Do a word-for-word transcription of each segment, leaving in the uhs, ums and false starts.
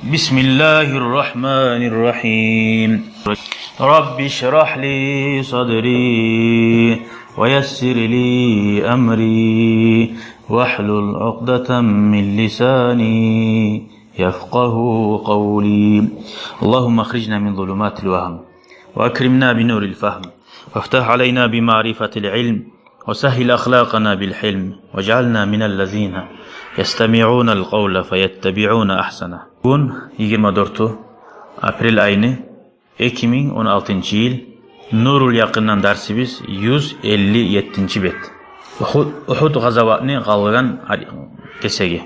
بسم الله الرحمن الرحيم. رب اشرح لي صدري ويسر لي أمري واحلل عقدة من لساني يفقه قولي. اللهم أخرجنا من ظلمات الوهم وأكرمنا بنور الفهم وافتح علينا بمعرفة العلم وسهل أخلاقنا بالحلم واجعلنا من الذين يستمعون القول فيتبعون أحسنه. Бугюн йигирма дёртю апрель айны, эки минг он алтынчы йыл. Нурул Якъындан дарсыбыз юз элли еттинчи бет. Ухуд, Ухуд гъазаватны къалгъан ар-, кесеги.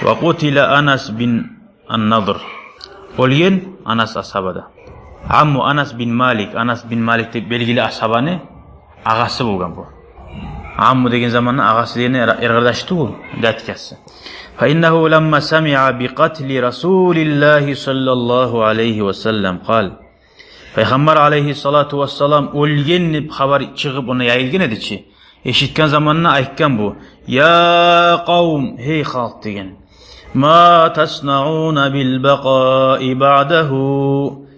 وقتل أنس بن النضر. Оьлген Анас асгьаба да. Амму Анас бин Малик, Анас бин Малик деп белгили асгьабаны агъасы болгъан бу. Амму деген заманда агъасы дегени эр-, эркъардашы тюгюл, дядькасы. فإنه لما سمع بقتل رسول الله صلى الله عليه وسلم قال. Пайхаммар алайгьиссалату вассалам оьлген деп хабар чыгъып, онда яйылгъан эди чи. Эшитген заманда айтгъан бу: يا قوم, гьей халкъ, деген. ما تصنعون بالبقاء بعده.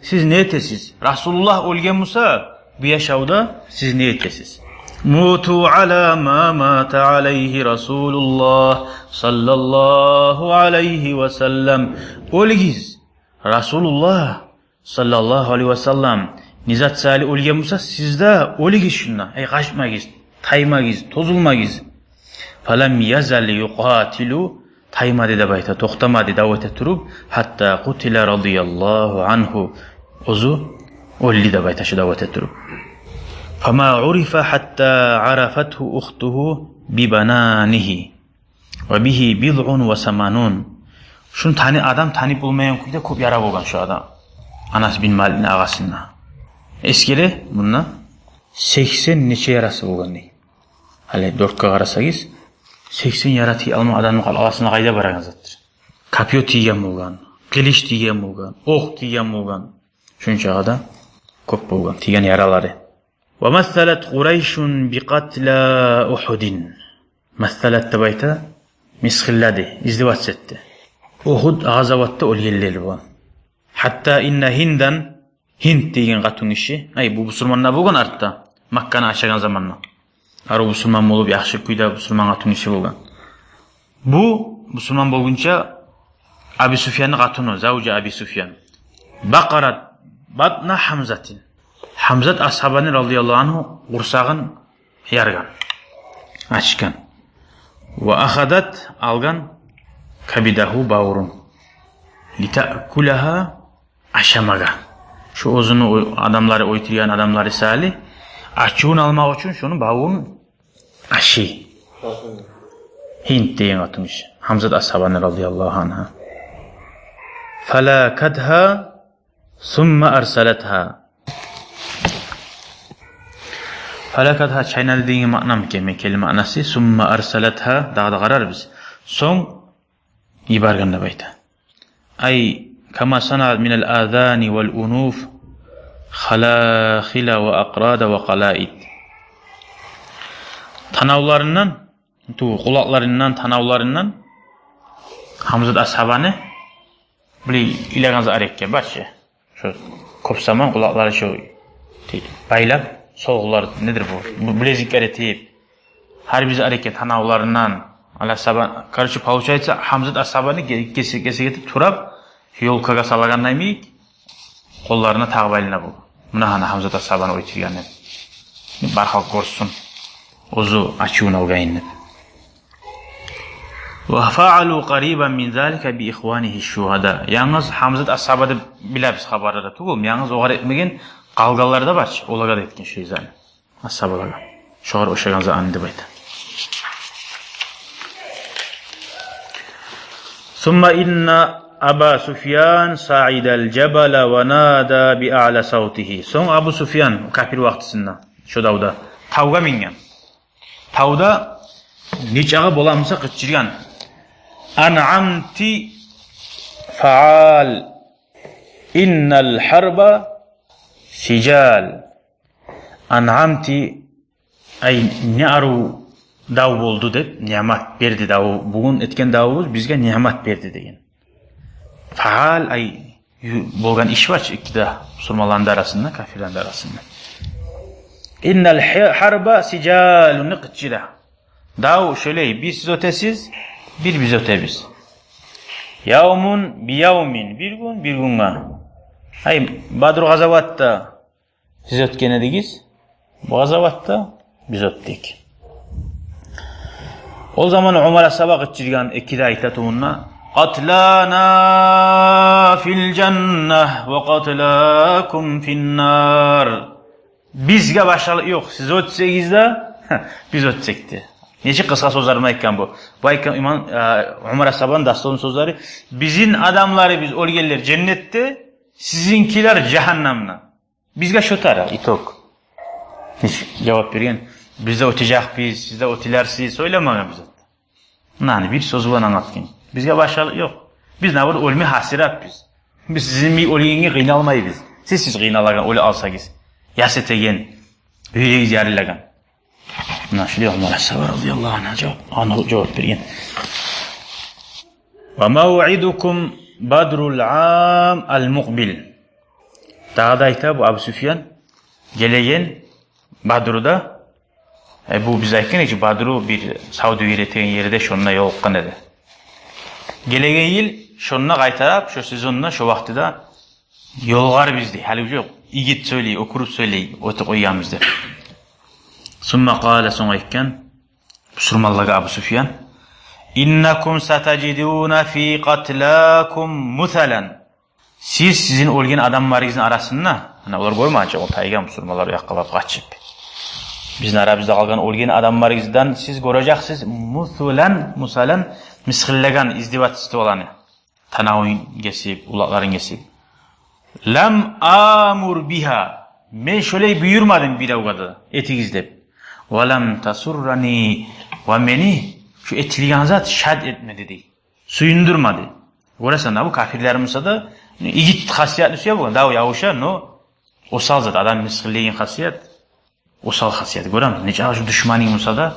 Сиз не этесиз? Расулуллагь оьлген буса, бу яшавда сиз не этесиз? موتوا على ما مات عليه رسول الله صلى الله عليه وسلم. Оьлюгюз. Расулуллагь саллаллагьу алайгьи васаллам не зат саялы оьлген буса, сиз де оьлюгюз шунда. Эй, къачмагъыз, таймагъыз, тозулмагъыз. فلم يزل يقاتل, таймады деп айта, токътамады дав эте туруп, حتى قتل رضي الله عنه, оьзю оьлдю деп айта шу дав эте туруп. فما عرف حتى عرفته أخته ببنانه وبه بضع وثمانون. Шуну тани-, адам танып болмайгъан кюйде кёп яра болгъан шу адам. Анас бин Маликни агъасында. Эсгере мунда сексен нече ярасы болгъан дей. Гьали дёртге къарасагъыз, сексен яра тие алмагъан адамны къалгъасына къайда барагъан затдыр? Копьё тийген болгъан, къылыч тийген болгъан, окъ тийген болгъан. Шунчагъа да кёп болгъан тийген яралары. ومثلت قريش بقتلى أحد. Масалат деп айта, мысгъыллады, издеваться этди. Ухуд гъазаватда оьлгенлер бу. حتى إن هندا, Гьинд деген къатынгиши, ай, бу бусурман да болгъан артда, Макканы ашагъан заманда. Арив бусурман болуп, яхшы кюйде бусурман къатынгиши болгъан. Бу бусурман болгъунча Аби Суфьянны къатыны, زوج أبي سفيان. بقرت بطن حمزة. Гьамзат асгьабаны, радияллагьу ангьу, къурсагъын яргъан, ачгъан. وأخذت, алгъан, كبده, бавурун. لتأكلها, ашамагъа. Шу оьзюню о-, адамлары, оьлтюрген адамлары саялы ачувун алмакъ учун шуну бавурун ашай. Гьинд деген къатынгиши. Гьамзат асгьабаны, радияллагьу ангьа. فلاكتها ثم أرسلتها. فلاكتها, чайнады деген маънамы экен, мекенли маънасы. ثم أرسلتها, дагъы да къарарбыз. Сонг йиберген деп айта. أي كما صنعت من الآذان والأنوف خلاخل وأقراض وقلائد. Танавларындан, ту къулакъларындан, танавларындан Гьамзат асгьабаны булай илагъан зат арекке, барчы. Шо кёп заман къулакълары шо ти-, байлап, согъулар, недир бу, бу билезиклер этип, гьар бир зат арекке танавларындан, ала саба-, короче, получается, Гьамзат асгьабаны ге-, гесек-гесек этип турап, ёлкагъа салагъандай йимик, къолларына тагъып айлана бу. Муна гьана Гьамзат асгьабаны оьлтюргенни. Бар халкъ гёрсюн. Оьзю ачувун алгъанын деп. وفعلوا قريبا من ذلك بإخوانه الشهداء. Янгыз Гьамзат асгьаба деп билебиз хабарларда тюгюлмю? Янгыз огъар этмеген, къалгъанлар да барчы, олагъа да этген шу изаны. Асгьабалагъа. Шогъар ошагъан затны деп айта. ثم إن أبا سفيان صعد الجبل ونادى بأعلى صوته. Сонг Абу Суфьян, капир вакътисинде, шо давда, тавгъа минген. Тавда нечакъы боламыса къычыргъан: أنعمت فعال، إن الحرب سجال. أنعمت, ай, не арив дав болду деп, ниъмат берди даву, бугюн этген давубуз бизге ниъмат берди деген. Фаал, ай, ю-, болгъан иш бар чы эки де, бусурманланы да арасында, капирлени де арасында. Иннал хи-, харба сижалун, къычыра. Дав шолай, бир сиз оьтесиз, бир биз оьтебиз. Явмун би явмин, бир гюн бир гюнге. Ай, Бадру къазаватда сиз оьтген эдигиз, бу къазаватда биз оьтдюк. Ол заман Умар асгьаба къычыргъан, эки де айта тумунда: «Къатлана фил жанна ва къатлакум фин нар». Бизге башгъалыкъ ёкъ, сиз оьтсегиз де, биз оьтсек де. Нечик къысгъа сёзлер булан айтгъан бу. Бу айтгъан имам, э, Умар асгьабаны дословный сёзлери: «Бизин адамларыбыз, оьлгенлер, женнетде, сизинкилер жагьаннамда». Бизге шо тара, итог. Гьеч жавап берген, «Биз де оьтежекбиз, сиз де оьтелерсиз» сёйлемеген бизге. Мунаны бир сёз булан англатгъан. Бизге башгъалыкъ ёкъ. Биз, наоборот, оьлме гьасиратбыз. Биз сизин йимик оьлгенге къыйналмайбыз. Сиз, сиз къыйналагъан, оьле алсагъыз. Яс этеген, юрегигиз ярылагъан. Муна шулай Умар асгьаба радияллагьу ангьу жавап, ангьу жавап берген. «Ва мавъидукум бадрул ам ал мукъбил». Дагъы да айта бу Абу Суфьян, гелеген Бадруда, э, бу биз айтгъан эдик чи, Бадру бир савдюгер этеген ерде, шонда ёлукъгъан эди. Гелеген йыл шонда къайтарып, шо сезонда, шо вакътиде ёлугъарбыз дей. Гьали уже игит сёйлей, оькюрюп сёйлей, оьтюп къойгъанбыз деп. Сумма къала, сонг айтгъан бусурманлагъа Абу Суфьян: «Иннакум сатажидуна фи къатлакум мусалан». Сиз сизин оьлген адамларыгъызны арасында, муна олар гёрмей, анча ол тайгъан бусурманлар, о якъгъа барып къачып. Бизин арабызда къалгъан оьлген адамларыгъыздан сиз гёрежексиз мусалан, мусалан, мысгъыллагъан, издевательстволаны. Танавун гесип, улакъларын гесип. «Лам амур бигьа». Мен шолай буюрмадым биревге де, этигиз деп. «Ва лам тасуррани». Ва мени шу этилген зат шат этмеди дей. Сююндюрмеди. Гёресен, бу капирлер буса да, игит хасиятны сюе болгъан. Дав явуша, но осал зат, адам мысгъыллайгъан хасият. Осал хасият, гёремисен? Нече шу душманынг буса да,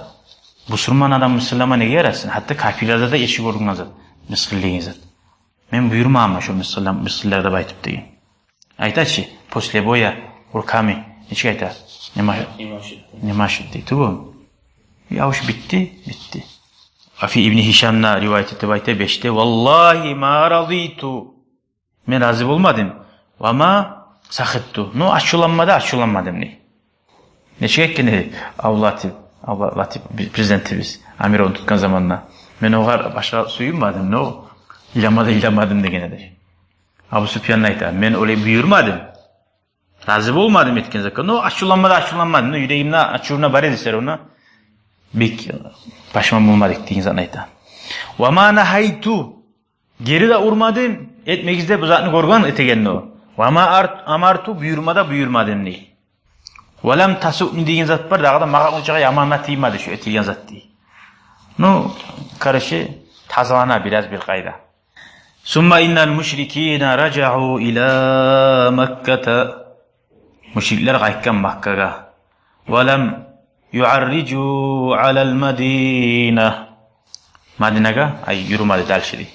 бусурман адам мысгъыллама неге ярассын? Гьатта капирлерде де эши гёрюнген зат, мысгъыллайгъан зат. Мен буюрмагъанман шу мысгъылла-, мысгъыллар деп айтып деген. Айта чы, после боя руками, нечик айта? Не ма-, не машет дей, тюгюл. Явуш битди, битди. Ва фи Ибни Гьишамда риваят этип айта, бешде: «Валлагьи ма разиту». Мен рази болмадым. «Ва ма сахитту». Но ачувланма да ачувланмадым дей. Нечик этген эди Абу Латип, Абу Латип президентибиз, амир, ону тутгъан заманда. Мен огъар башгъа сююнмедим, но йылама да йыламадым деген эди. Абу Суфьян айта: мен олай буюрмадым. Рази болмадым этген затгъа. Но ачувланма да ачувланмадым. Но юрегимде ачувум бар эди, всё равно. Бек пашман болмадыкъ деген затны айта. «Ва ма нагьайту». Гери де урмадым, этмегиз деп, бу затны гёрген этегенни о. «Ва ма ар-, амарту», буюрма да буюрмадым дей. «Ва лам тасуъни» деген зат бар, дагъы да магъа ончакъы яман да тиймеди шу этилген зат дей. Ну, короче, тазалана бираз бир къайда. «Сумма иннал мушрикина ражаъу ила Макката». Мушриклер къайтгъан Маккагъа. «Ва лам юаррижу алал Мадина». Мадинагъа, ай, юрюмеди дальше дей.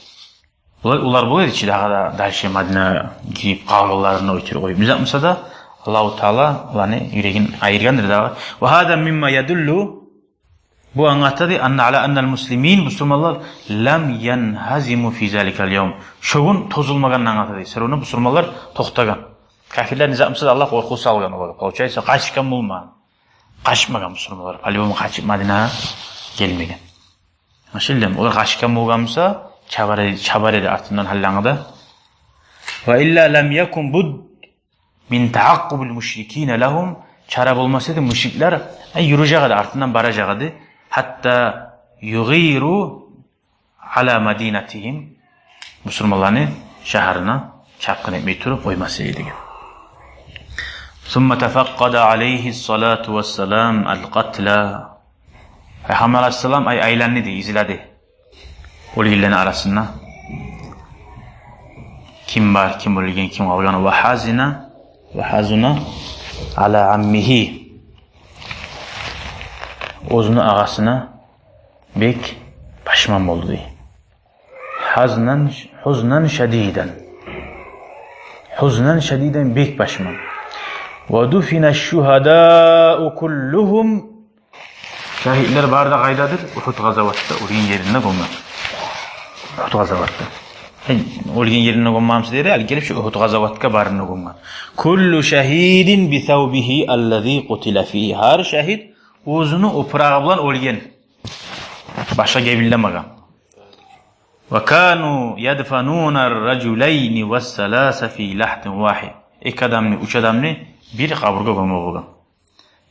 Олар, олар бола эди чи дагъы да дальше Мадинагъа гирип, къалгъанларын оьлтюрюп къоюп. Бизин буса да Аллагьу Таала оланы юрегин айыргъандыр дагъы. «Ва гьаза мимма ядуллу». Бу англата дей, анна, ала аннал муслимин, бусурманлар, лам янгьазиму фи заликал явм. Шо гюн тозулмагъанны англата дей. Всё равно бусурманлар токътагъан. Капирлер не зат буса да, Аллагь къоркъув салгъан олагъа. Получается, къачгъан болмагъан. Къачмагъан бусурманлар. По-любому къачып Мадинагъа гелмеген. Машаллагь, олар къачгъан болгъан буса, чабар эди, чабар эди артындан гьаллангъы да. «Ва илла лам якун будд мин таъакъкъубил мушрикина лагьум». Чара болмас эди, мушриклер, ай, юрюжек эди, артындан баражакъ эди. «Гьатта югъиру ала мадинатигьим». Бусурманланы шагьарына чапгъын этмей туруп къоймас эди деген. «Сумма тафакъкъада алайгьи ссалату вассалам ал-къатла». Пайхаммар алайгьиссалам, ай, айланды дей, изледи оьлгенлени арасында. Ким бар, ким оьлген, ким къалгъан. «Ва гьазина, ва гьазуна ала аммигьи». Оьзюню агъасына бек пашман болду дей. حزنا، حزنا شديدا. حزنا شديدا, бек пашман. ودفن الشهداء كلهم. Шагьитлер бары да къайдадыр? Угьуд къазаватда, оьлген еринде гёмген. Угьуд къазаватда. Э, оьлген еринде гёммегенсиз дей, гьали гелип шу Угьуд къазаватгъа барын да гёмген. كل شهيد بثوبه الذي قتل فيه. Гьар шагьит оьзюню опурагъы булан оьлген. Башгъа гебинлемеген. وكانوا يدفنون الرجلين والثلاثة في لحد واحد. Эки адамны, уьч адамны бир къабургъа гёме болгъан.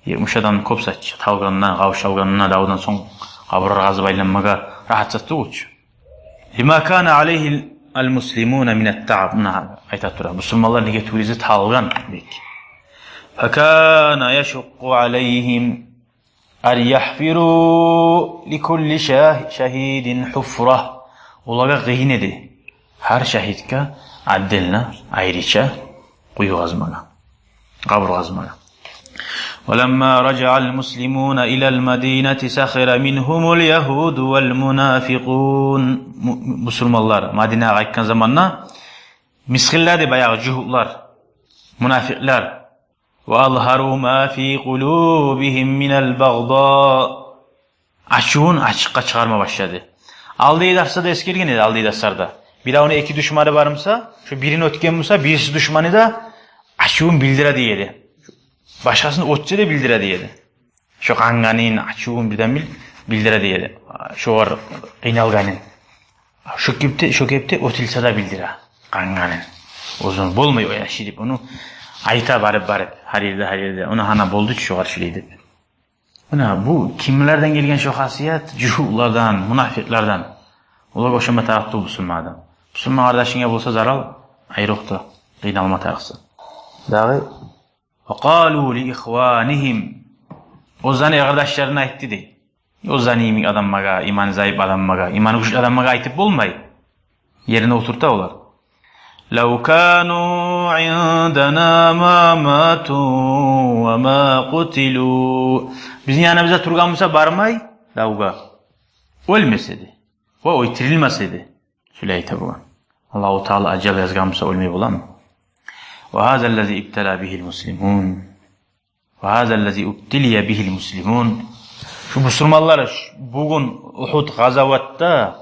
Етмиш адамны кёп затчы, талгъанына, къавшалгъанына, давдан сонг къабурлар къазып айланмагъа рагьат зат тюгюлчю. لما كان عليه المسلمون من التعب. Муна айта тура, бусурманлар неге тюгюл эсе талгъан бек. فكان يشق عليهم أن يحفروا لكل شا-، شهيد حفرة. Олагъа къыйын эди гьар шагьитге отдельно, айрыча къую къазмагъа, къабур къазмагъа. ولما رجع المسلمون إلى المدينة سخر منهم اليهود والمنافقون. Му-, бусурманлар Мадинагъа къайтгъан заманда мысгъыллады баягъы жугьутлар, мунафикълар. وأظهروا ما في قلوبهم من البغضاء. Ачувун ачыкъгъа чыгъарма башлады. Алдагъы дарсда да эсгерген эди, алдагъы дарсларда. Биревню эки душманы бар буса, шо бирин оьтген буса, бириси душманы да ачувун билдире дей эди. Башгъасын оьтсе де билдире дей эди. Шо къангъанын, ачувун бирден бил-, билдире дей эди. Шогъар къыйналгъанын. Шо кепде, шо кепде оьтюлсе де билдире къангъанын. Оьзюн болмай о яши деп, ону айта барып-барып, гьар ерде, гьар ерде. Ону гьана болду чу шогъар шулай деп. Муна бу кимлерден гелген шо хасият? Жугьутлардан, мунафикълардан. Олагъа ошама тарыкъ тюгюл бусурман адам. Бусурман къардашынга болса зарал, айрокъда къыйналма тарыкъсан. Дагъы. وقالوا لإخوانهم. Оьзлени къардашларына айтды дей. Оьзлени йимик адамлагъа, иманы заип адамлагъа, иманы гючлю адамлагъа айтып болмай. Ерине олтурта олар. لو كانوا عندنا ما ماتوا وما قتلوا. Бизин яныбызда тургъан буса, бармай давгъа, оьлмес эди. Ва оьлтюрюлмес эди. Шулай айта болгъан. Аллагьу Таала ажал язгъан буса, оьлмей боламы? وهذا الذي ابتلى به المسلمون. وهذا الذي ابتلي به المسلمون. Шу бусурманлар ш-, бугюн Ухуд къазаватда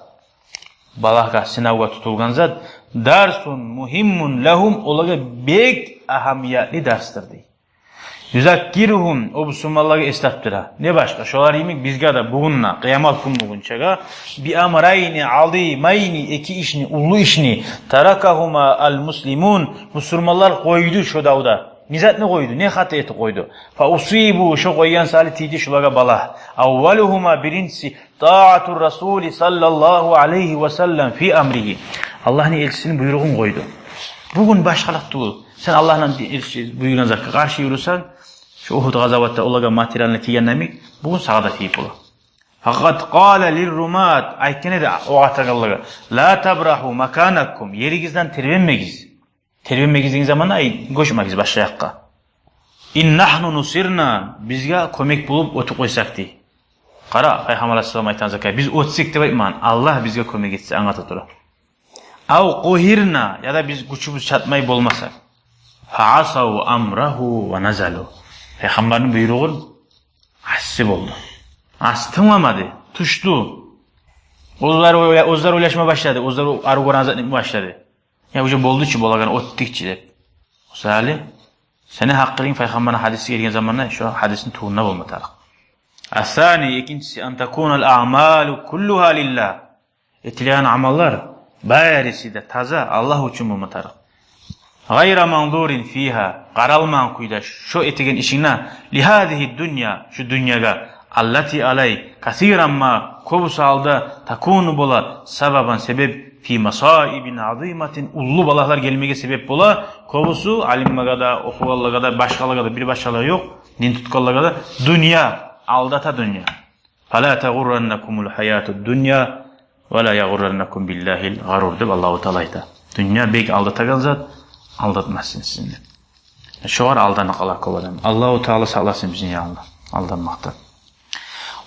балагьгъа, сынавгъа тутулгъан зат. درس مهم لهم, олагъа бек агьамиятлы дарсдыр дей. يذكرهم, о бусурманлагъа эс тапдыра. Не башгъа, шолар йимик бизге де бугюн де, къыямат гюн болгъунчагъа, بأمرين عظيمين, эки ишни, уллу ишни, تركهما المسلمون, бусурманлар къойду шо давда. Не затны къойду, не хата этип къойду? فأصيبوا, шо къойгъан саялы тийди шолагъа балагь. أولهما, биринчиси, طاعة الرسول صلى الله عليه وسلم في أمره. Аллагьны элчисини буйругъун къойду. Бугюн башгъалыкъ тюгюл. Сен Аллагьны элчиси буюргъан затгъа къаршы юрюсенг, шу Ухуд къазаватда олагъа материальный тийгенде йимик, бугюн сагъа да тийип бола. فقد قال للرماة, айтгъан эди окъ атагъанлагъа: لا تبرحوا مكانكم, еригизден тербенмегиз. Тербенмегиз деген заманда, ай, гёчмегиз башгъа якъгъа. إن نحن نصرنا, бизге кёмек болуп оьтюп къойсакъ дей. Къара, Пайхаммар алайгьиссалам айтгъан затгъа, биз оьтсек деп айтмагъан, Аллагь бизге кёмек этсе, англата тура. أو قهرنا, яда биз гючюбюз чатмай болмаса. فعصوا أمره ونزلوا. Пайхаммарны буйругъун аси болду. Аси тынгламады, тюшдю. Оьзлер ойла-, оьзлер ойлашма башлады, оьзлер арив гёреген затны этме башлады. Я, уже болду чу, болагъан, оьтдюк чю деп. О саялы сени гьакъылынг Пайхаммарны гьадиси гелген заманда шо гьадисни тувунда болма тарыкъ. الثاني, экинчиси, أن تكون الأعمال كلها لله. Этилеген амаллар бариси де таза Аллагь учун болма тарыкъ. غير منظور فيها, къаралмагъан кюйде шо этеген ишинге, لهذه الدنيا, шу дюньягъа, التي, алай, كثيرا ما, кёбюсю гьалда, تكون, бола, سببا, себеп, في مصائب عظيمة, уллу балагьлар гелмеге себеп бола, кёбюсю алимлагъа да, охугъанлагъа да, башгъалагъа да, бир башгъалагъа ёкъ, дин тутгъанлагъа да, дюнья, алдата дюнья. فلا تغرنكم الحياة الدنيا ولا يغرنكم بالله الغرور, деп Аллагьу Таала айта. Дюнья бек алдатагъан зат, алдатмасын сизин деп. Шогъар алданып къала кёп адам. Аллагьу Таала сакъласын бизин, я Аллагь, алданмакъдан.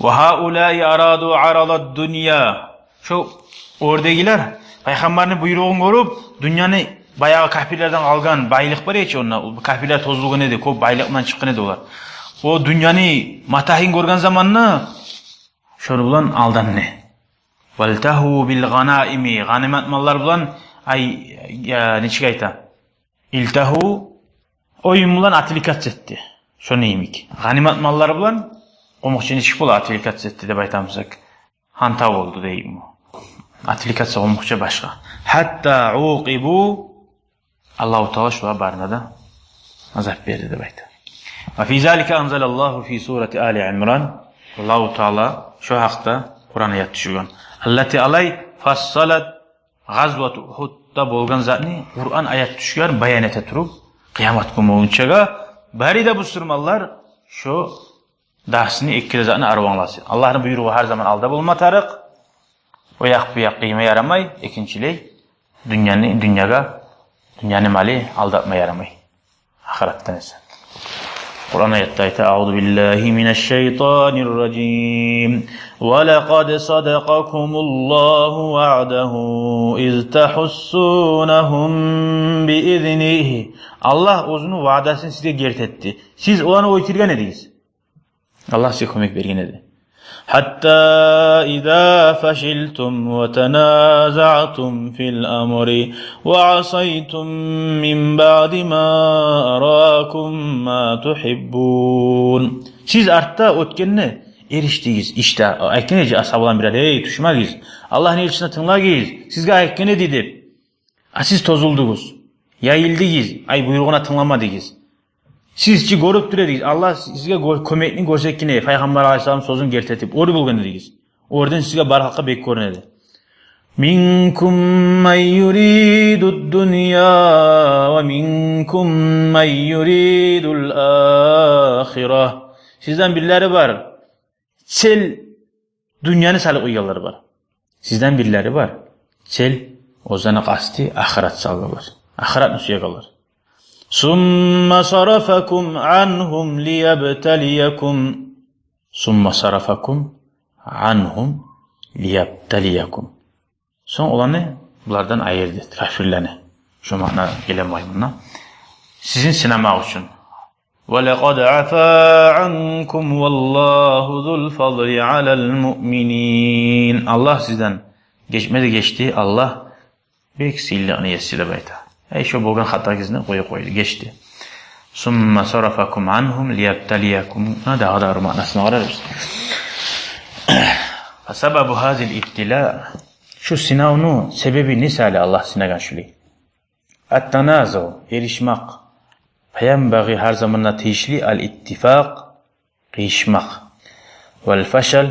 وهؤلاء أرادوا عرض الدنيا. Шо оьрдегилер Пайхаммарны буйругъун гёрюп, дюньяны, баягъы капирлерден къалгъан байлыкъ бар эди чи онда, капирлер тозулгъан эди, кёп байлыкъ булан чыкъгъан эди олар. О дюньяны матагьын гёрген заманда шону булан алданды. Вальтагьу бил гъанаими, гъанимат маллар булан, ай, я, нечик айта? Илтагьу, оюн булан отвлекаться этди. Шону йимик. Гъанимат маллар булан къумукъча нечик бола, отвлекаться этди деп айтамыз экен. Гьантав болду дейми? Отвлекаться къумукъча башгъа. Гьатта укъибу, Аллагьу Таала шолагъа барына да азап берди деп айта. Ва фи залика анзалаллагьу фи сурати Али Имран. Аллагьу Таала шо гьакъда Къуран аят тюшюрген. Аллати алай фассалат, гъазвату Угьудда болгъан затны Къуран аят тюшген баян эте туруп, къыямат гюн болгъунчагъа бары да бусурманлар шо дарсны, эки де затны арив англасын. Аллагьны буйругъу гьар заман алда болма тарыкъ. О якъ-бу якъ къыйма ярамай, экинчилей, дюньяны, дюньягъа, дюньяны малы алдатма ярамай. Ахыратдан эсе. Къуран аятда айта: «Аузу биллагьи минаш шайтанир ражим. Ва лакъад садакъакумуллагьу ваъдагьу из тагьуссунагьум би изнигьи». Аллагь оьзюню ваъдасын сизге герти этди. Сиз оланы оьйтюрген эдигиз. Аллагь сизге кёмек берген эди. «Гьатта иза фашилтум ва таназаътум фил амри ва асайтум мин баъди ма аракум ма тугьиббун». Сиз артда оьтгенде эришдигиз ишде. Айтгъан эди асгьабаланы бири: «Эй, тюшмегиз. Аллагьны элчисине тынглагъыз. Сизге айтгъан эди», — деп. А сиз тозулдугъуз, яйылдыгъыз, ай, буйругъуна тынгламадыгъыз. Сиз чи гёрюп тура эдигиз, Аллагь сизге гё-, кёмекни гёрсетген эди, Пайхаммар алайгьиссалам сёзюн герти этип, оьр болгъан эдигиз. Оьрден сизге баргъакъ бек гёрюне эди. «Минкум ман юриду дунья ва минкум ман юриду ахира». Сизден бирлери бар, цель дюньяны салып къойгъанлар бар. Сизден бирлери бар, цель, оьзлени къасты ахырат салгъанлар. Ахыратны сюегенлер. «Сумма сарафакум ангьум лиябталиякум». «Сумма сарафакум ангьум лиябталиякум». Сонг оланы булардан айырды, капирлени. Шо маъна геле мунда. Сизин сынамакъ учун. «Ва лакъад афа анкум валлагьу зул фадли алал муъминин». Аллагь сизден гечме де гечди, Аллагь бек сыйлылыкъны еси деп айта. Эй, шо болгъан хатагъызны къоюп къойду, гечди. «Сумма сарафакум ангьум лиябталиякум». Дагъы да арив маънасына къарарбыз. «Фасабабу гьазил ибтила». Шу сынавну себеби не саялы Аллагь сынагъан шулай? «Ат-таназу», эришмакъ. «Фаянбагъи», гьар заманда тийишли, «ал-иттифакъ», къыйышмакъ. «Вал-фашал»,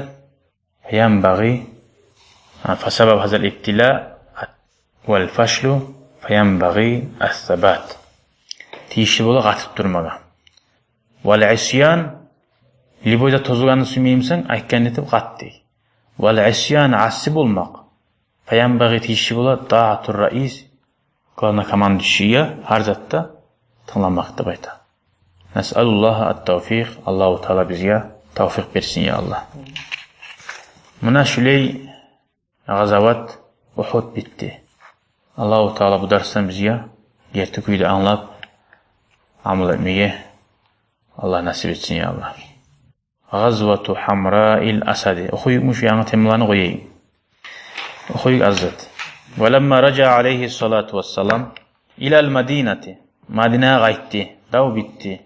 фаянбагъи, гьа, «фасабаб гьазал ибтила», ат-, «вал-фашлу», фаянбагъи «ас-сабат». Тийишли бола къатып турмагъа. «Вал-исьян», любой зат тозулгъанны сюймеймисен, айтгъанны этип къат дей. «Вал-исьян», аси болмакъ. «Фаянбагъи», тийишли бола, «таатур-раис», главнокомандующийге гьар затда тынгламакъ деп айта. «Насъалуллагьа ат-тавфикъ», Аллагьу Таала бизге тавфикъ берсин, я Аллагь. Муна шулай гъазават Угьуд битди. Аллагьу Таала бу дарсдан бизге герти кюйде англап, амал этмеге Аллагь насип этсин, я Аллагь. Гъазвату Гьамраил Асади. Охуюкъму шу янгы темаланы, къояйыкъ? Охуюкъ, аззат. «Ва ламма ражаа алайгьи салату вассалам илал Мадинати». Мадинагъа къайтды. Дав битди.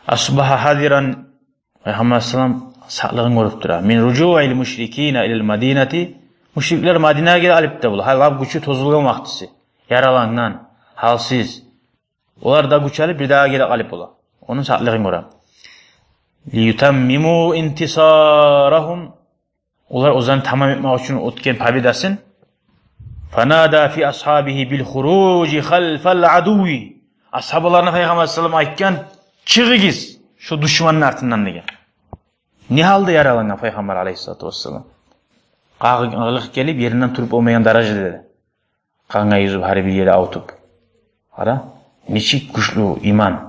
«Асбагьа гьазиран». Пайхаммар алайгьиссалам сакълыгъын гёрюп тура. «Мин ружуил мушрикина илал Мадинати». Мушриклер Мадинагъа гелип де бола. Гьали лап гючю тозулгъан вакътиси. Яралангъан, гьалсыз. Олар да гюч алып, бирдагъы гелип къалып бола. Ону сакълыгъын гёре. «Лиютаммиму интисарагьум». Олар оьзлени тамам этмек учун оьтген победасын. «Фанада фи асгьабигьи бил хуружи халфал адуви». Асгьабаларына Пайхаммар алайгьиссалам айтгъан: «Чыгъыгъыз шу душманны артындан», — деген. Не гьалда яралангъан Пайхаммар алайгьиссалату вассалам. Къагъылыкъ гелип, еринден туруп болмайгъан даражада эди. Къангъа юзюп, гьар бир ери авутуп. Къара, нечик гючлю иман.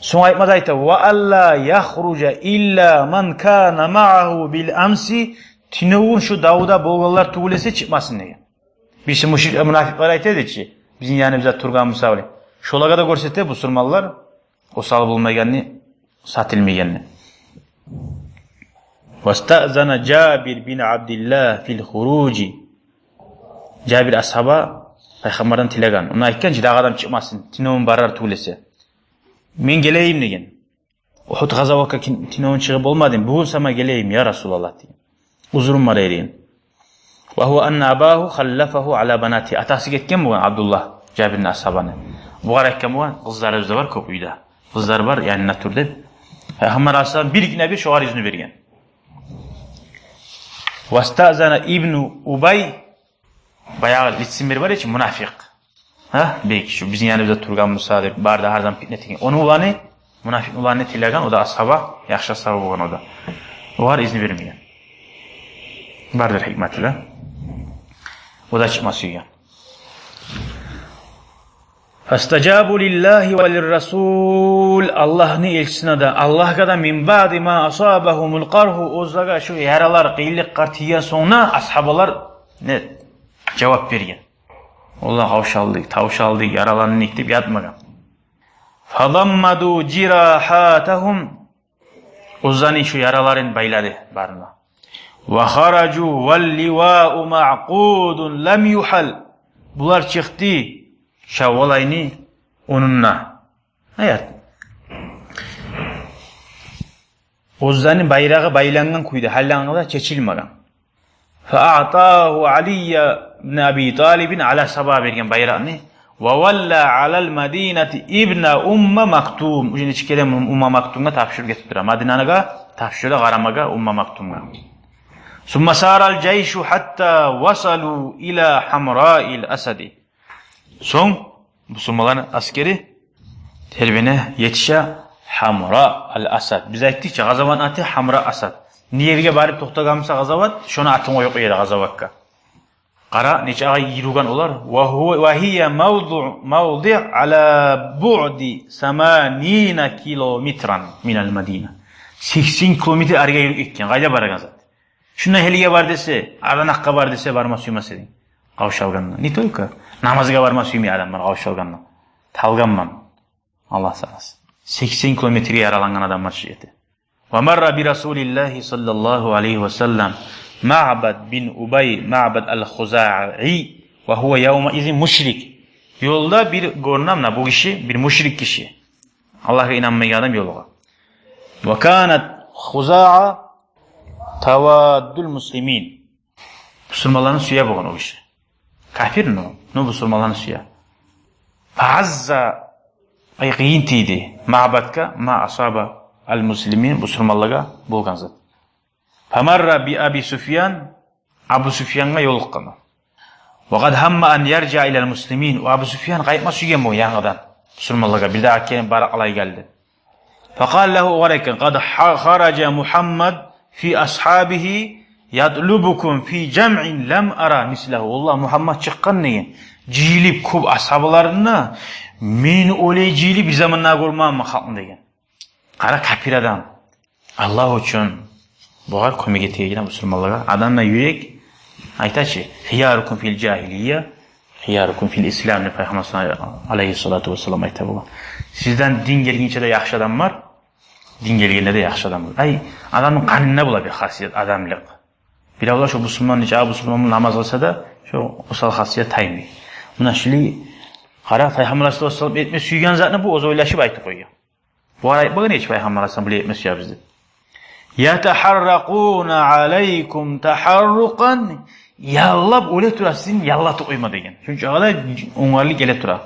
Сонг айтма да айта: «Ва алла яхружа илла ман кана магьагьу бил амси», тюнегюн шу давда болгъанлар тюгюл эсе чыкъмасын деген. Бириси мушрик, мунафикълар айта эди чи, бизин яныбызда тургъан мисали. Шолагъа да гёрсете бусурманлар осал болмайгъанны, сатылмайгъанны. Вастаъзана Жабир бин Абдиллагь фил хуружи. Жабир асгьаба пайхаммардан тилеген. Ону айтгъан чи, дагъы адам чыкъмасын, тюнегюн барар тюгюл эсе. Мен гелейим деген. Угьуд къазаватгъа кин-, тюнегюн чыгъып болмадым. Бугюн сама гелейим, я Расулаллагь, деген. Узрум бар деген. Ва гьува анна абагьу халлафагьу ала банати. Атасы гетген болгъан Абдуллагь, Жабирни асгьабаны. Бугъар айтгъан болгъан, къызларыбыз да бар кёп уьйде. Къызлар бар, янына тур деп. Пайхаммар алайгьиссалам биргине-бир шогъар изну берген. Вастаъзана ибну Убай, баягъы лицемер бар эди чи, мунафикъ. Гьа, бек, шу бизин яныбызда тургъан буса деп, бары да гьардан питне этеген. Ону уланы, мунафикъ уланы тилеген, о да асгьаба, яхшы асгьаба болгъан о да. Огъар изну бермеген. Бардыр гьикматы да. О да чыкъма сюйген. Фастажабу лиллагьи ва лиррасул, Аллагьны элчисине де, Аллагьгъа да, мин баъди ма асабагьумул къаргьу, оьзлеге шу яралар, къыйынлыкълар тийген сонг да асгьабалар не жавап берген. Олар къавшалдыкъ, тавшалдыкъ, яраландыкъ деп ятмагъан. Фадаммаду жирагьатагьум, оьзлени шу яраларын байлады барына. Ва харажу вал ливау маъкъудун лам югьал. Булар чыкъды Шаввал айны онунда. Аят. Оьзлени байрагъы байлангъан кюйде, гьали анга да чечилмеген. Фа аътагьу Алий ибн Аби Талибин, Али асгьаба берген байракъны. Ва валла алал мадинати ибна Умма Мактум. Уже нече керен Умма Мактумгъа тапшуруп гетип тура. Мадинагъа тапшура къарамагъа Умма Мактумгъа. Сумма сарал жайшу гьатта васалу ила Гьамраил Асади. Сонг бусурманланы аскери тербене, етише Гьамра ал-Асад. Биз айтдыкъ чы, къазаватны аты Гьамра Асад. Не ерге барып токътагъан буса къазават, шону атын къоюп къоя эди къазаватгъа. Къара, нече агъа йыйылгъан олар. Ва гьува, ва гьия мавду-, мавдиъ ала буъди саманина километран минал Мадина. Сексен километр арыгъа юрюп гетген. Къайда барагъан зат? Шунда гьалиге бар десе, Арданакъгъа бар десе, барма сюймес эдинг. Къавшалгъанда. Не только намазгъа барма сюймей адамлар къавшалгъанда. Талгъанман. Аллагь сакъласын. Сексен километрге яралангъан адамлар чы эди. Ва марра би Расулиллагьи саллаллагьу алайгьи ва саллам Маъбад бин Убай, Маъбад ал-Хузаи, ва гьува явмаизин мушрик. Ёлда бир гёрюне муна бу гиши, бир мушрик гиши. Аллагьгъа инанмайгъан адам ёлугъа. Ва канат Хузаа таваддул муслимин. Бусурманланы сюе болгъан о гиши. Капир, но, но бусурманланы сюе. Фаазза, ай, къыйын тийди Маъбадгъа ма асаба ал-муслимин, бусурманлагъа болгъан зат. Фамарра би Аби Суфьян, Абу Суфьянгъа ёлукъгъан. Ва къад гьамма ан яржиа илал муслимин. О Абу Суфьян къайтма сюйген бу янгыдан бусурманлагъа, бир дагъы гелип барып алай гелди. Факъала лагьу, огъар айтгъан, къад ха-, хаража Мугьаммад фи асгьабигьи ятлубукум фи жамъин лам ара мислагьу. Валлагь, Мугьаммад чыкъгъан деген. Жыйылып кёп асгьабаларына, мен олай жыйылып бир заманда гёрмегенмен халкъны деген. Къара, капир адам. Аллагь учун бугъар кёмек этеген бусурманлагъа. Адамны юрек айта чы, хиярукум фил жагьилия, хиярукум фил ислам деп Пайхаммар саллаллагьу алайгьи ва саллам айта болгъан. Сизден дин гелгинче де яхшы адам бар, дин гелгенде де яхшы адам бар. Ай, адамны къанында бола бир хасият, адамлыкъ. Биревлер шо бусурман, нече бусурман намаз къылса да, шо осал хасият таймай. Муна шулай, къара, Пайхаммар саллаллагьу алайгьи ва саллам этме сюйген затны бу оьзю ойлашып айтып къойгъан. Бугъар айтмагъан эди чи Пайхаммар алайгьиссалам булай этме сюебиз деп. Ятагьарракъуна алайкум тагьаррукъан, яллап оьле тура сизин яллатып къойма деген. Шунча къадар онгарылып геле тура.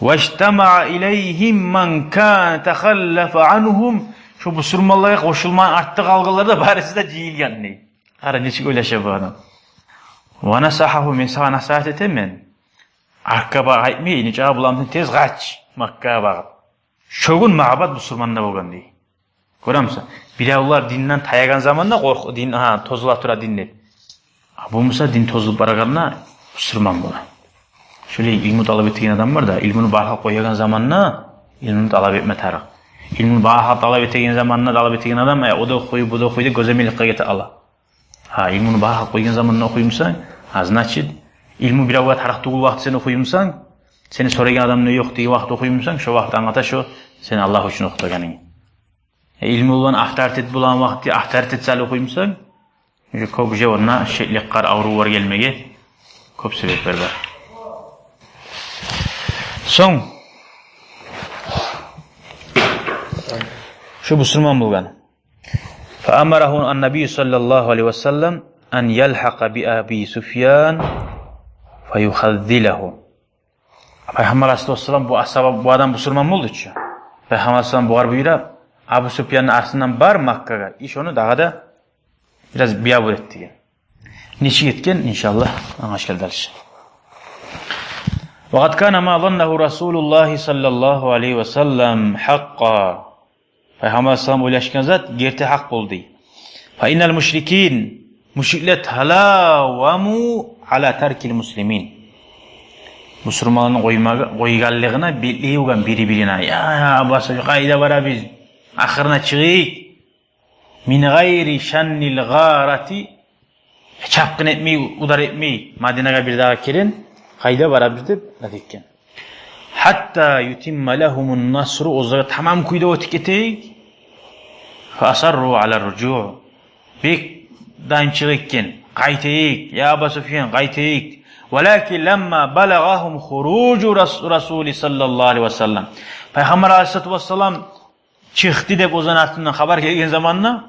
Важтамаа илайгьим ман кана тагьаллафа ангьум, шо бусурманлагъа къошулмагъан, артда къалгъанлар да барысы да жыйылгъан дей. Къара, нечик ойлаша бу адам. Ва насагьагьу, мен сагъа насигьат этемен. Артгъа багъып къайтмай, нече буламтын тез къач Маккагъа багъып. Шо гюн Маъбад бусурман да болгъан дей. Гёремисен, биревлер динден таягъан заманда къоркъ-, дин, гьа, тозула тура дин деп. А бу буса дин тозулуп барагъанда бусурман бола. Шолай илму талап этеген адам бар да, илмуну бары халкъ къоягъан заманда илмуну талап этме тарыкъ. Илмуну бары халкъ талап этеген заманда талап этеген адам, э, о да охуй, бу да охуй деп гёземеликге гете ала. Гьа, илмуну бары халкъ къойгъан заманда охуй буса, а, значит, Илму биревге тарыкъ тюгюл вакъти сен охуй бусанг, сени сорайгъан адам да ёкъ деген вакъти охуй бусанг, шо вакъти англата шо сен Аллагь учун охутагъанынг. Э, илму булан авторитет болагъан вакъти авторитет саялы охуй бусанг, уже кёп, уже онда шеклик, къар, аврувлар гелмеге кёп себеплер бар. Сонг шу бусурман болгъан. فأمره النبي صلى الله عليه وسلم أن يلحق بأبي سفيان فيخذله. Пайхаммар алайгьиссалату вассалам, бу асгьаба, бу адам бусурман болду чу. Пайхаммар алайгьиссалам бугъар буюра: Абу Суфьянны артындан бар Маккагъа, и шону дагъы да бираз биябур эт деген. Нечик этген, иншааллагь, англашгъан дальше. وقد كان ما ظنه رسول الله صلى الله عليه وسلم حقا. Пайхаммар алайгьиссалам ойлашгъан зат герти гьакъ болду. فإن المشركين, мушриклер, تلاوموا على ترك المسلمين. Бусурманланы къоймагъа, къойгъанлыгъына бетлей болгъан бири-бирине: «Я, я, Аббас, къайда барабыз? Ахырына чыгъайыкъ. من غير شن الغارة, чапгъын этмей, удар этмей, Мадинагъа бирдагъы керен къайда барабыз?» деп айтгъан. حتى يتم لهم النصر, оьзлеге тамам кюйде оьтюп гетейик. فأصروا على الرجوع. Бек дайымчылыкъ этген: «Къайтайыкъ, я Аба Суфьян, къайтайыкъ». ولكن لما بلغهم خروج رس-, رسول صلى الله عليه وسلم. Пайхаммар алайгьиссалату вассалам чыкъды деп оьзлени артындан хабар гелген заманда,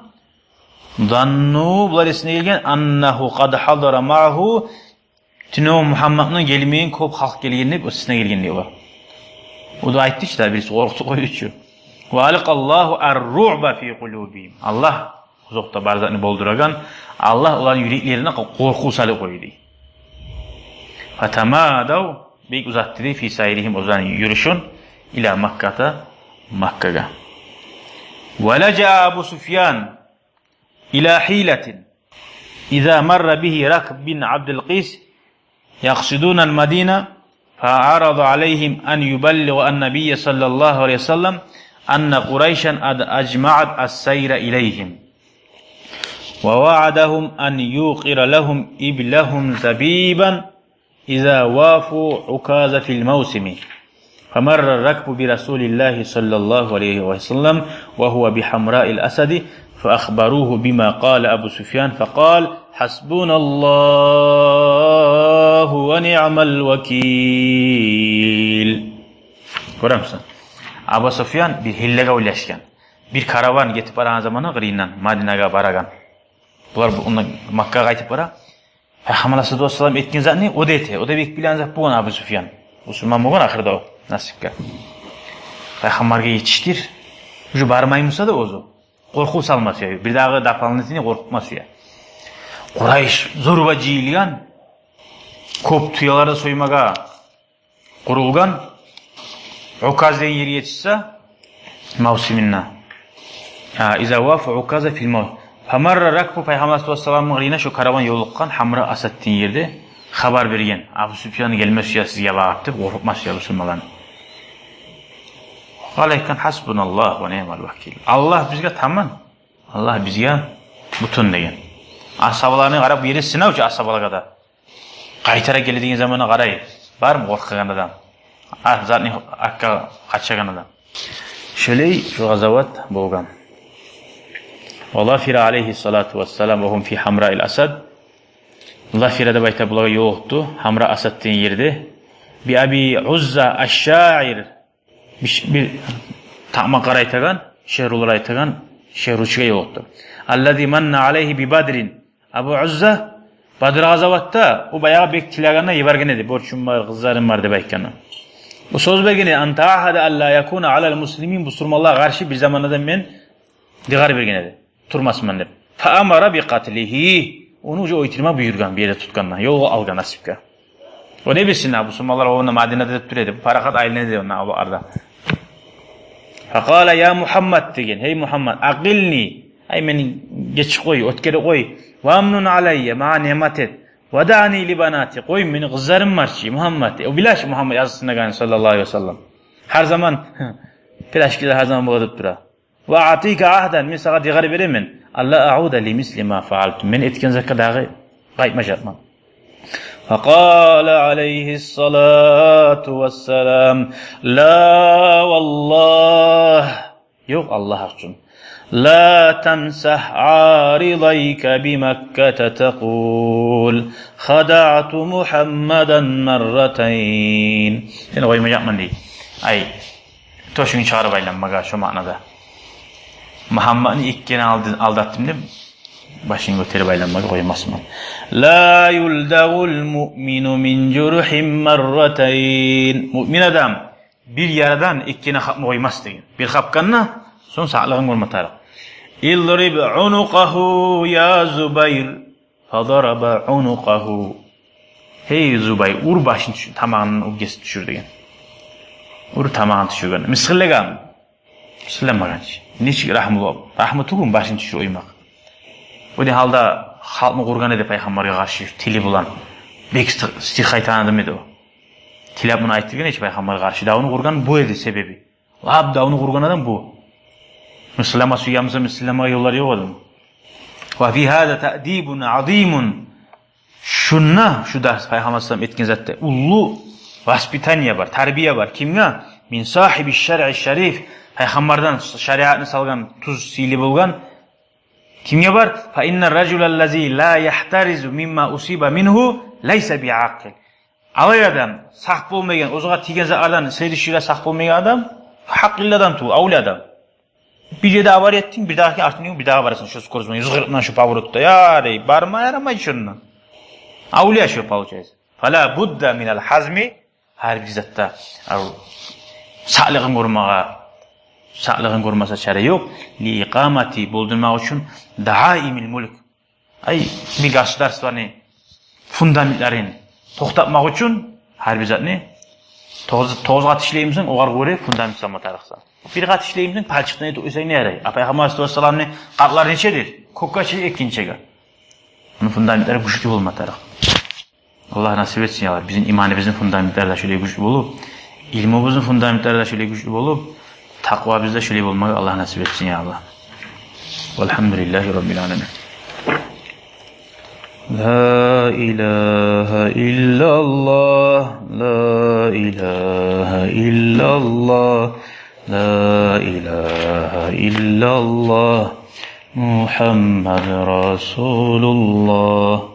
ظنوا, булар эсине гелген, أنه قد حضر معه, тюнегюн Мугьамматны гелмеген кёп халкъ гелген деп эсине гелген дей олар. О да айтды чы да, бириси къоркъутуп къойду чу. وألقى الله الرعب في قلوبهم. Аллагь озокъда бар затны болдурагъан, Аллагь оланы юреклерине къоркъув салып къойду. فتمادوا, бек узатды дей, في سيرهم, оьзлени юрюшюн, إلى مكة, Маккагъа. ولجأ أبو سفيان إلى حيلة إذا مر به ركب بن عبد القيس يقصدون المدينة فعرض عليهم أن يبلغ النبي صلى الله عليه وسلم أن قريشا قد أجمعت السير إليهم، ووعدهم أن يوقر لهم إبلهم زبيبا إذا وافوا عكاظ في الموسم. فمر الركب برسول الله صلى الله عليه وسلم وهو بحمراء الأسد، فأخبروه بما قال أبو سفيان، فقال: حسبنا الله ونعم الوكيل. Гёремисен? Абу Суфьян бир гьиллагъа ойлашгъан. Бир караван гетип барагъан заманда къырыйындан Мадинагъа барагъан. Булар бу, ондан Маккагъа къайтып бара. Пайхаммар алайгьиссалату вассалам этген затны о да эте. О да бек билеген зат болгъан Абу Суфьян. Бусурман болгъан ахырда о, насипге. Пайхаммаргъа етишдир. Уже бармай буса да оьзю, къоркъув салма сюе. Бирдагъы дополнительный къоркъутма сюе. Къурайш зорба жыйылгъан. Кёп тюелер де соймагъа къурулгъан. Указ деген ерге етишсе, мавсиминде. Гьа, иза вафа Указа фил мав-, фамарра ракбу, Пайхаммар алайгьиссалату вассаламны къырыйына шо караван ёлукъгъан Гьамра Асад деген ерде, хабар берген: «Абу Суфьян гелме сюе сизге багъып», — деп, къоркъутма сюе бусурманланы. Къала айтгъан: «Хасбуналлагь ва ниъмал вакил». Аллагь бизге таман. Аллагь бизге бютюн деген. Асгьабаланы къарап, бу ерде сынав чы асгьабалагъа да. Къайтара геле деген заманда къарай, бармы къоркъагъан адам? А, затны гьакъгъа къачагъан адам. Шолай шу гъазават болгъан. Ва зафира алайгьиссалату вассалам ва гьум фи Гьамраил Асад. Зафира деп айта, булагъа ёлукъду Гьамра Асад деген ерде. Би Аби Узза аш-шаир. Бир, бир такъмакълар айтагъан, шиърулар айтагъан шиъручугъа ёлукъду. Аллази манна алайгьи би Бадрин. Абу Узза Бадр гъазаватда о баягъы бек тилегенде йиберген эди, борчум бар, къызларым бар деп айтгъанда. О сёз берген эди: ан таъагьада алла якуна алал муслимин, бусурманлагъа къаршы бир заманда да мен дыгъар берген эди, турмасман деп. Фа амара би къатлигьи. Ону уже оьлтюрме буюргъан, бир ерде тутгъанда, ёлгъа алгъан насипге. О не билсин, бусурманлар онда Мадинада деп тура эди. Бу парахат айлана эди онда, Абу Арда. Фа къала: я Мугьаммад, деген, гьей Мугьаммад, акъилни, ай, мени гечип къой, оьтгерип къой. Ва амнун алайя, магъа ниъмат эт. Ва даъни ли банати, къой, мени къызларым бар чы, Мугьаммад. О биле чи Мугьаммад языкъсынагъанын, саллаллагьу алайгьи ва саллам. Гьар заман пирашкада гьар заман бола деп тура. Ва аътика агьдан, мен сагъа дыгъар беремен. Алла аъуда ли мисли ма фаалту, мен этген затгъа дагъы къайтмажакъман. فقال عليه الصلاة والسلام: لا والله, ёкъ, Аллагь учун. لا تمسح عارضيك بمكة تقول: خدعت محمدا مرتين. Сени къоймажакъман, дей. Ай, тёшюнгню чыгъарып айланмагъа, шо маънада. Мугьаммадны эки керен алды-, алдаттым деп, башынгны гётерип айланмагъа къоймасман. لا يلدغ المؤمن من جرح مرتين. Муъмин адам бир ярадан эки керен хапма къоймас деген. Бир хапгъанда, сонг сакълыгъын гёрме тарыкъ. اضرب عنقه يا زبير. فضرب عنقه. Гьей Зубайр, ур башын тюш-, тамагъындан оьбгесин тюшюр деген. Ур тамагъын тюшюрген. Мысгъыллагъан. Мысгъылламагъан чы. Нечик рагьмулу? Рагьму тюгюлмю башын тюшюрюп къоймакъ? О не гьалда халкъны къургъан эди пайхаммаргъа къаршы тили булан. Бек сты-, стих айтагъан адам эди о. Тилеп муну айтдыргъан эди пайхаммаргъа къаршы. Давну къургъан бу эди себеби. Лап давну къургъан адам бу. Мысгъыллама сюе буса, мысгъылламагъа ёллар ёкъ адам. وفي هذا تأديب عظيم. Шунда, шу дарс, пайхаммар саллаллагьу алайгьи ва саллам этген затда уллу воспитание бар, тарбия бар. Кимге? من صاحب الشرع الشريف. Пайхаммардан, шариатны салгъан, тюз, сыйлы болгъан. Кимге бар? فإن الرجل الذي لا يحترز مما أصيب منه ليس بعاقل. Алай адам, сакъ болмайгъан, оьзюне тийген затлардан, следующийге сакъ болмайгъан адам, гьакъыллы адам тюгюл, авлия адам. Бир ерде авария этдинг, бирдагъы артынг ёкъ, бирдагъы барасан, шо скорость булан юз къыркъ булан шо поворотда, ярай, барма ярамай шондан. Авлия шо получается. فلا بد من الحزم, гьар бир затда, ав, сакълыгъын гёрмеге, сакълыгъын гёрмесе чара ёкъ. لإقامة, болдурмакъ учун, دعائم الملك. Ай, бир государствону фундаментлерин токътатмакъ учун, гьар бир затны тогъуз, тогъуз къат ишлеймисен, огъар гёре фундамент салма тарыкъсан. Бир къат ишлеймисен, палчыкъдан этип къойсанг не ярай? А пайхаммар алайгьиссалату вассаламны къатлары нечедир? Кёкге чейин экинчеге. Муну фундаментлери гючлю болма тарыкъ. Аллагь насип этсин, я Аллагь, бизин иманыбызны фундаментлери де шолай гючлю болуп, илмубузну фундаментлери де шолай гючлю болуп, такъвабыз да шолай болмагъа Аллагь насип этсин, я Аллагь. والحمد لله رب العالمين. لا إله إلا الله، لا إله إلا الله، لا إله إلا الله، محمد رسول الله.